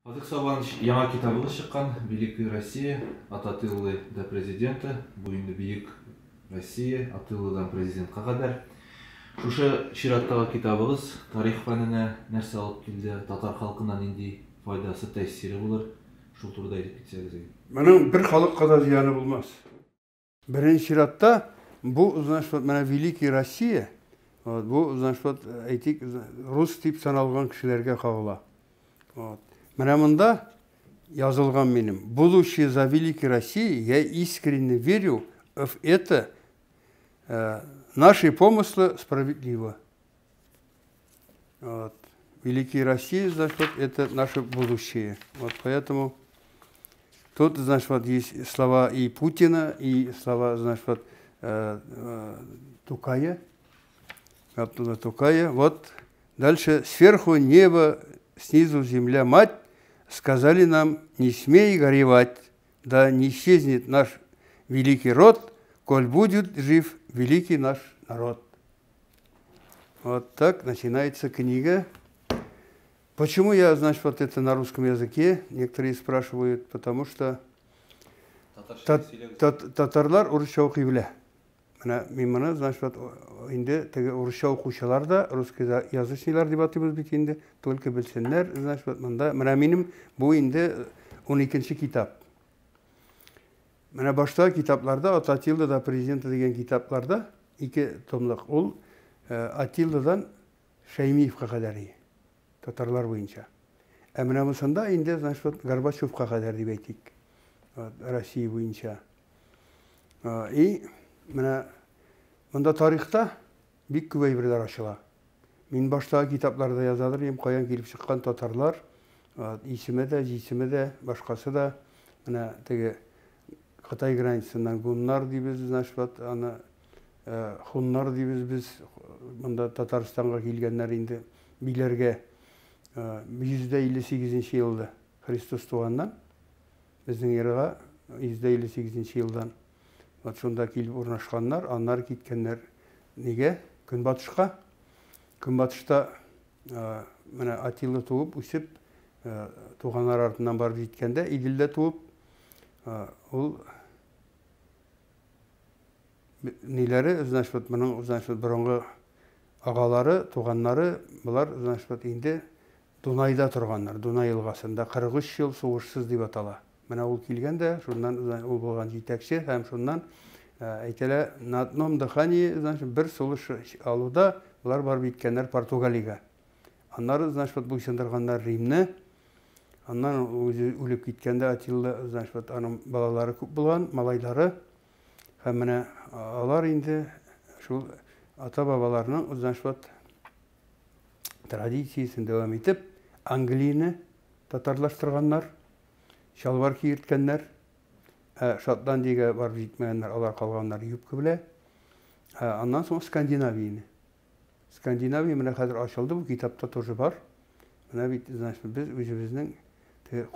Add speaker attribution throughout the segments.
Speaker 1: Фатих Сабанович, яңа китабыгыз чыккан, Великая Россия, от Атиллы до президента, бу инде Бөек Россия, Атилладан президентка кадәр. Шушы чираттагы китабыгыз тарих фәненә нәрсә алып килде, татар халкына нинди файдасы, тәэсире булыр, шул турыда әйтеп китсәгез иде.
Speaker 2: Моның бер халыкка да зыяны булмас. Беренче чиратта бу, значит, вот менә Великий Россия, вот, бу, значит, вот, әйтик, рус дип саналган кешеләргә кагыла. Вот. Менә монда язылган минем. Будущее за Великой Россией, я искренне верю в это, наши помыслы справедливы. Вот. Великие России, значит, вот, это наше будущее. Вот поэтому тут, значит, вот есть слова и Путина, и слова, значит, вот, Тукая, Габдулла Тукая. Вот дальше сверху небо, снизу земля, мать, сказали нам, не смей горевать, да не исчезнет наш великий род, коль будет жив великий наш народ. Вот так начинается книга. Почему я, значит, вот это на русском языке, некоторые спрашивают, потому что татарлар урысча укый белә. Менә мин моны, значит, вот инде теге урысча укучылар да, русскоязычныйлар дип атыйбыз бит инде, только белсеннәр, значит, вот монда менә минем бу инде 12 китап. Менә башта китапларда, от Атиллы до президента дигән китапларда 2 томлык, ул Атилладан Шәймиевка кадәр татарлар буенча. Ә менә бусында инде, значит, вот Горбачевка кадәр дип әйтик, вот, Россия буенча. И менә монда тарихта бик күп әйберләр ачыла. Мин баштагы китапларда язадыр идем, каян килеп чыккан татарлар, вот, исеме дә, җисеме дә, башкасы да. Менә теге Кытай границасыннан гуннар дибез, значит, вот, аны хуннар дибез без, монда Татарстанга килгәннәр инде Биләргә 158 елда Христос туганнан, безнең эрага 158 елдан. Вот шунда килеп урнашканнар, аннары киткәннәр нигә? Көнбатышка. Көнбатышта менә Атилла туып, үсеп, туганнар артыннан барып җиткәндә, Иделдә туып, ул ниләре, значит, вот моның, значит, вот борынгы агалары, туганнары, болар, значит, вот инде Дунайда торганнар, Дунай елгасында 43 ел сугышсыз дип атала. Менә ул килгән дә, шуннан ул булган җитәкче һәм шуннан әйтелә, на одном дыхании, значит, бер сулыш алуда болар барып җиткәннәр Португалиягә. Аннары, значит, вот буйсындырганнар Римне. Аннан үзе үлеп киткәндә Атилла, значит, вот аның балалары күп булган, малайлары. Һәм менә алар инде шул ата-бабаларының, значит, вот традициясен дәвам итеп, Англияне татарлаштырганнар, чалбар киерткәннәр. Ә Шотландиягә барып җитмәгәннәр, алар калганнар юбка белән. Ә аннан соң Скандинавияне. Скандинавия менә хәзер ачылды, бу китапта тоже бар. Менә бит, значит, без үзебезнең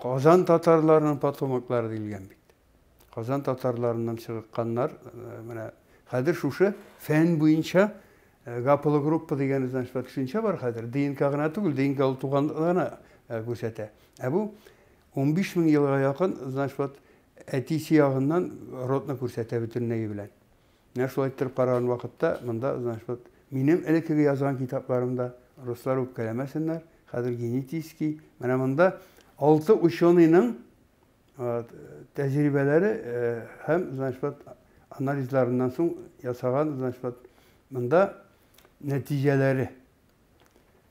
Speaker 2: Казан татарларының потомоклары диелгән бит. Казан татарларыннан чыкканнар, менә хәзер шушы фән буенча гаплогруппа дигән, значит, төшенчә бар хәзер. ДНК гына түгел, ДНК ул туганлыкны гына күрсәтә. Ә бу 15 мең елга якын, значит, вот әтисе ягыннан родны күрсәтә бөтенләе белән. Менә шулай иттереп караган вакытта монда, значит, вот минем элеккеге язган китапларымда руслар үпкәләмәсеннәр, хәзер генетический, менә монда 6 ученыйның тәҗрибәләре һәм, значит, вот анализларыннан соң ясаган, значит, вот монда нәтиҗәләре.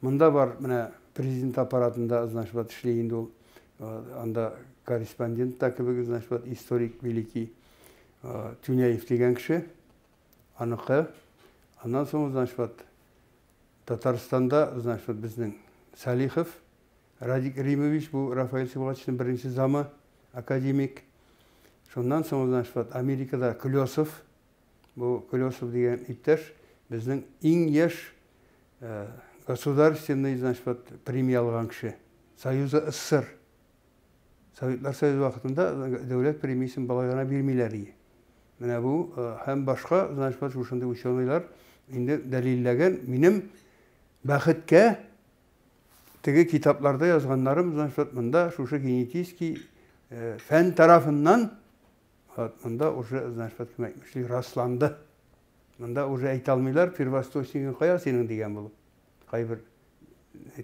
Speaker 2: Монда бар, менә президент аппаратында, значит, вот эшли инде ул, анда корреспондент та кебек, значит, вот историк великий Тюняев дигән кеше, аныкы. Аннан соң, значит, вот Татарстанда, значит, вот безнең Салихов Радик Римович, бу Рафаэль Сибгатовичның беренче замы, академик. Шуннан соң, значит, вот Америкада Клёсов, бу Клёсов дигән иптәш безнең иң яшь государственный, значит, вот премия алган кеше. Союза СССР. Советлар Союзы вакытында дәүләт премиясен болай гына бирмиләр иде. Менә бу һәм башка, значит, вот шушындый ученыйлар инде дәлилләгән. Минем бәхеткә теге китапларда язганнарым, значит, монда шушы генетический фән тарафыннан вот, монда уже, значит, вот, кем әйтмешли, расланды. Монда уже әйтә алмыйлар, первоисточнигың кая синең дигән булып. Кайбер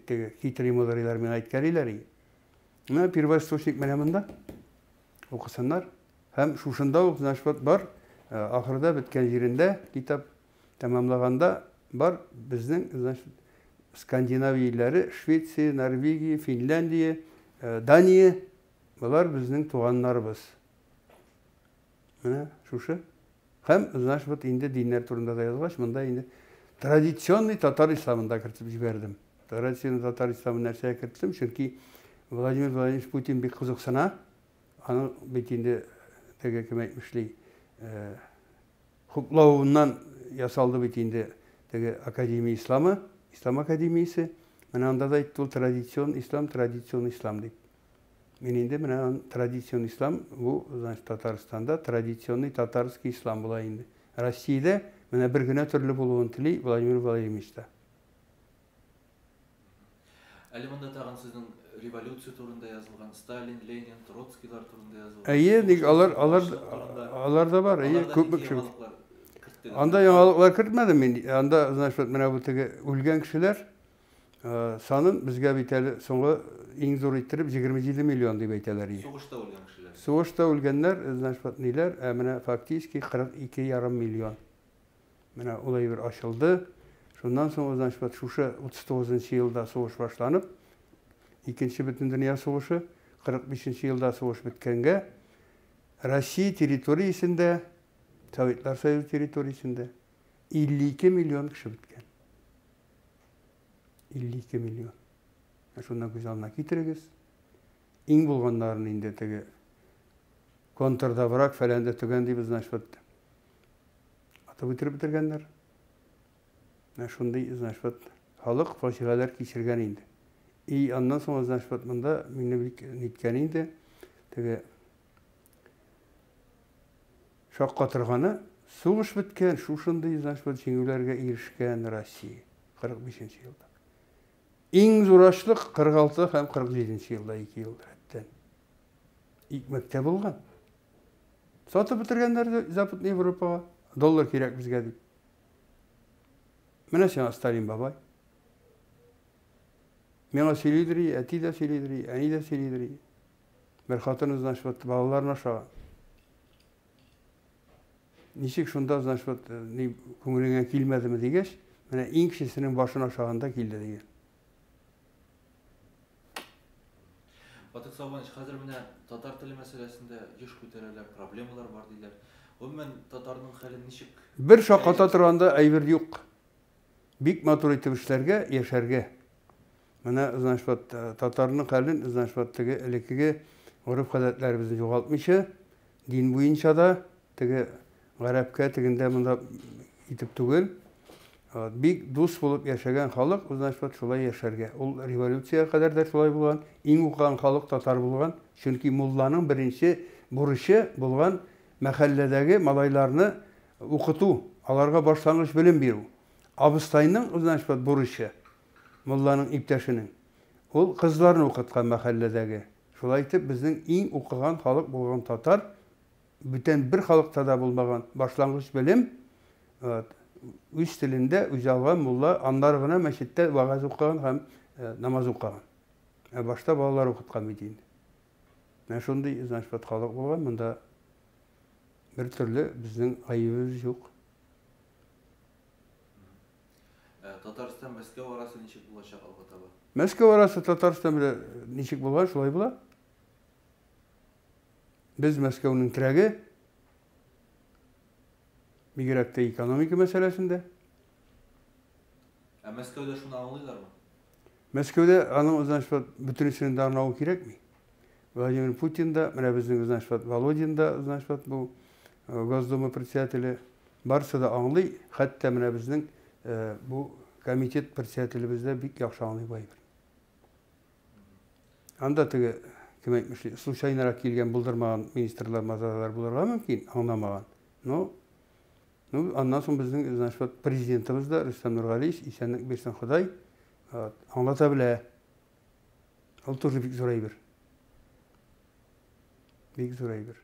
Speaker 2: теге хитрый мудрыйлар миңа әйткәлиләр. Менә первоисточник менә монда. Укысыннар. Һәм шушында ук, значит, вот бар, ахырда беткән җирендә китап тәмамлаганда бар безнең, значит, Скандинавия илләре, Швеция, Норвегия, Финляндия, Дания, болар безнең туганнарыбыз. Менә шушы. Һәм, значит, вот инде диннәр турында да язгач, монда инде традиционный татар исламын да кертеп җибәрдем. Традиционный татар исламын нәрсәгә керттем? Чөнки Владимир Владимирович Путин бик кызыксына. Аның бит инде теге кем әйтмешли, хуплавыннан ясалды бит инде теге Академия исламы, Ислам академиясе. Менә анда да әйтте ул традицион ислам, традицион ислам дип. Мин инде менә традицион ислам, бу, значит, Татарстанда традиционный татарский ислам була инде. Россиядә менә бер генә төрле булуын тели Владимир Владимирович та.
Speaker 1: Әле монда тагын сезнең революция турында язылган, Сталин, Ленин, Троцкийлар турында язылган.
Speaker 2: Әйе, ник алар алар алар да бар, әйе, күпме кеше. Анда яңалыклар кертмәдем мин. Анда, значит, менә бу теге үлгән кешеләр санын безгә бит әле соңгы иң зур иттереп 27 миллион дип әйтәләр.
Speaker 1: Сугышта үлгән кешеләр.
Speaker 2: Сугышта үлгәннәр, значит, ниләр, ә менә фактически 42,5 миллион. Менә ул әйбер ачылды. Шуннан соң, значит, вот шушы 39 нчы елда сугыш башланып, Икенче бөтендөнья сугышы, 45 нче елда сугыш беткәнгә, Россия территориясендә, Советлар Союзы территориясендә 52 миллион кеше беткән. 52 миллион. Шуннан күз алдына китерегез. Иң булганнарын инде теге контрда враг фәлән дә төгән дип, значит, вот Атып үтереп бетергәннәр. Менә шундый, значит, вот халык фаҗигаләр кичергән инде. И аннан соң, значит, вот монда мине бик ниткән инде, теге шаккатырганы, сугыш беткән, шушындый, значит, вот җиңүләргә ирешкән Россия 45 елда. Иң зур ачлык 46 һәм 47 елда, ике ел рәттән. Икмәк тә булган. Сатып бетергәннәр Западный Европага. Доллар кирәк безгә дип. Менә сиңа Сталин бабай. Миңа сөйлидер, әти дә сөйлидер, әни дә сөйлидер. Бер хатын, значит, вот балаларын ашаган. Ничек шунда, значит, вот, ни күңелеңә килмәдеме дигәч, менә иң кечесенең башын ашаганда килде дигән.
Speaker 1: Фатих Сабанович, хәзер менә татар теле мәсьәләсен дә еш күтәрәләр, проблемалар бар диләр. Гомумән, татарның хәлен ничек?
Speaker 2: Бер шакката торганда әйбер юк. Бик матур итеп эшләргә, яшәргә. Менә, значит, вот, татарның хәлен, значит, вот, теге элеккеге гореф-гадәтләребезне югалтмыйча, дин буенча да, Теге гарәпкә тегендә монда итеп түгел. Бик дус булып яшәгән халык, значит, вот шулай яшәргә. Ул революциягә кадәр дә шулай булган. Иң укыган халык татар булган. Чөнки мулланың беренче бурычы булган мәхәлләдәге малайларны укыту, аларга башлангыч белем бирү. Абыстайның, значит, вот бурычы, мулланың иптәшенең, ул кызларны укыткан мәхәлләдәге. Шулай итеп, безнең иң укыган халык булган татар Бүтән бер халыкта да булмаган башлангыч белем, вот, үз телендә үзе алган мулла, аннары гына мәчеттә вәгазь укыган һәм намаз укыган. Ә башта балалар укыткан бит инде. Менә шундый, значит, вот халык булган, монда бер төрле безнең гаебебез юк.
Speaker 1: Татарстан, Мәскәү арасы ничек булачак алга таба?
Speaker 2: Мәскәү арасы Татарстан белән ничек булган, шулай була. Без Мәскәүнең терәге, бигрәк тә экономика мәсьәләсендә.
Speaker 1: Ә Мәскәүдә шуны аңлыйлармы?
Speaker 2: Мәскәүдә аның, значит, вот, бөтенесен дә аңлау кирәкми. Владимир Путин да, менә безнең, значит, вот, Володин да, значит, вот, бу Госдума председателе, барысы да аңлый, хәтта менә безнең бу комитет председателебез дә бик яхшы аңлый бу әйберне. Анда теге, кем әйтмешли, случайнырак килгән булдырмаган министрлар, мазалар булырга мөмкин, аңламаган. Но, ну, аннан соң безнең, значит, вот президентыбыз да Рөстәм Нургалиевич, исәнлек бирсен Ходай, вот, аңлата белә. Ул тоже бик зур әйбер. Бик зур әйбер.